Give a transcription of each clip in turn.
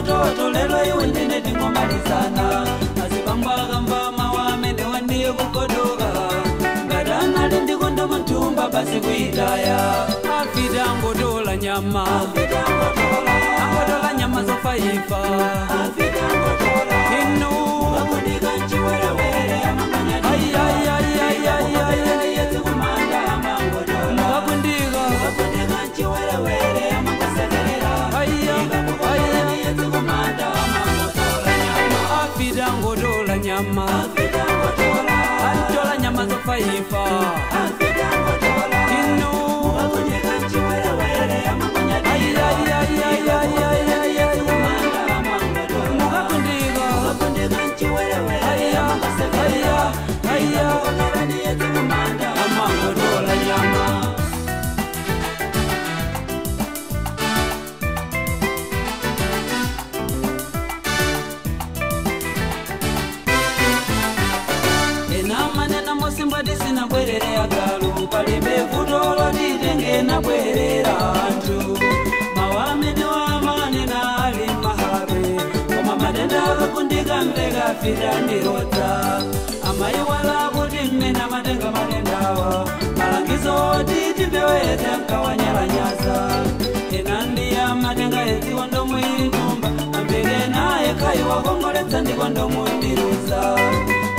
mutoto lelo iwe ndine tingomalizana azibamba kamba mawamene wandiye kukodoka ngadana lindikondo muntumba basi kuitaya afita angotola nyama angotola nyama zofaifa afita angotola inu bakundika nchiwerewere afita nyama antola nyama zofaifa afita angotola inu bakundika nchiwerewere Bwerera antu mawamene wamanena ali mahabe koma matenda akakundika mveka fita ndirota amayiwala kuti mmene amatenga matendawa malangizo oti tipeweze mkawanyalanyaza ena ndiye amatenga edziwo ndomwe ili ntumba ambike naye khayiwa kongoletsa ndiko ndomwe ndiruza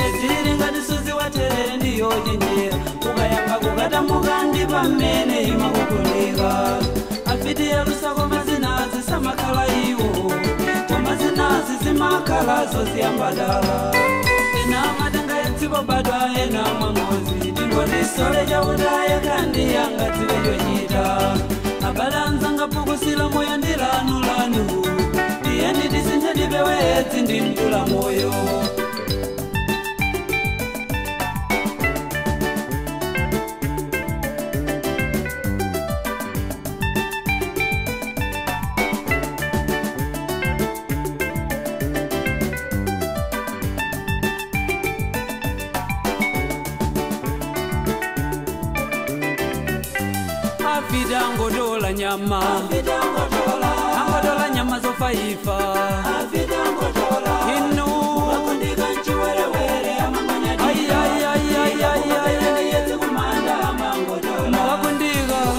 ezili ngati suzi waterere ndiyo chenjera ukayamba kukatamuka ndi pamene imakukundika afiti yalusako mazinazi samakhala iwo koma zinazi zimakhala zoziyambadala ena amatenga etsiko badwa ena mwangozi tingotisole chautaye kandi yangadziwe chochita abalanzanga pukusila moyo ndi lanu lanu tiyeni tisinthe tipewe edzi ndi mdula moyo. Afita angotola nyama angotola nyama zofaifa afita angotola inu bakundika nchiwerewere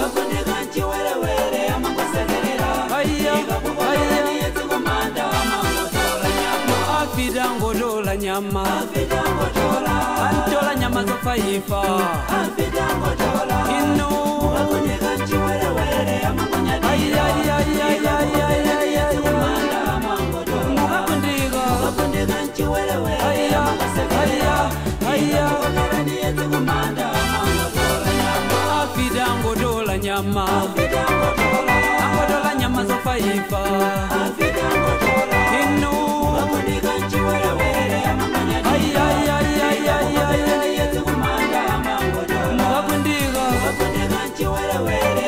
bakundika nchiwerewere afita angotola nyama antola nyama zofaifa afita angotola inu bakundika nchiwerewere afita angotola nyama angotola nyama zofaifa afita angotola inu bakundika nchiwerewere bakundika nchiwerewere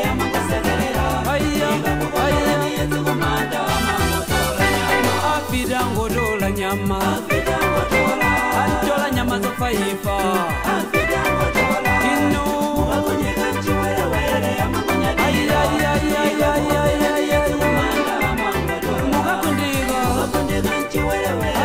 afita angotola nyama antola nyama zofaifa afita angotola inu bakundika nchiwerewere bakundika nchiwerewere.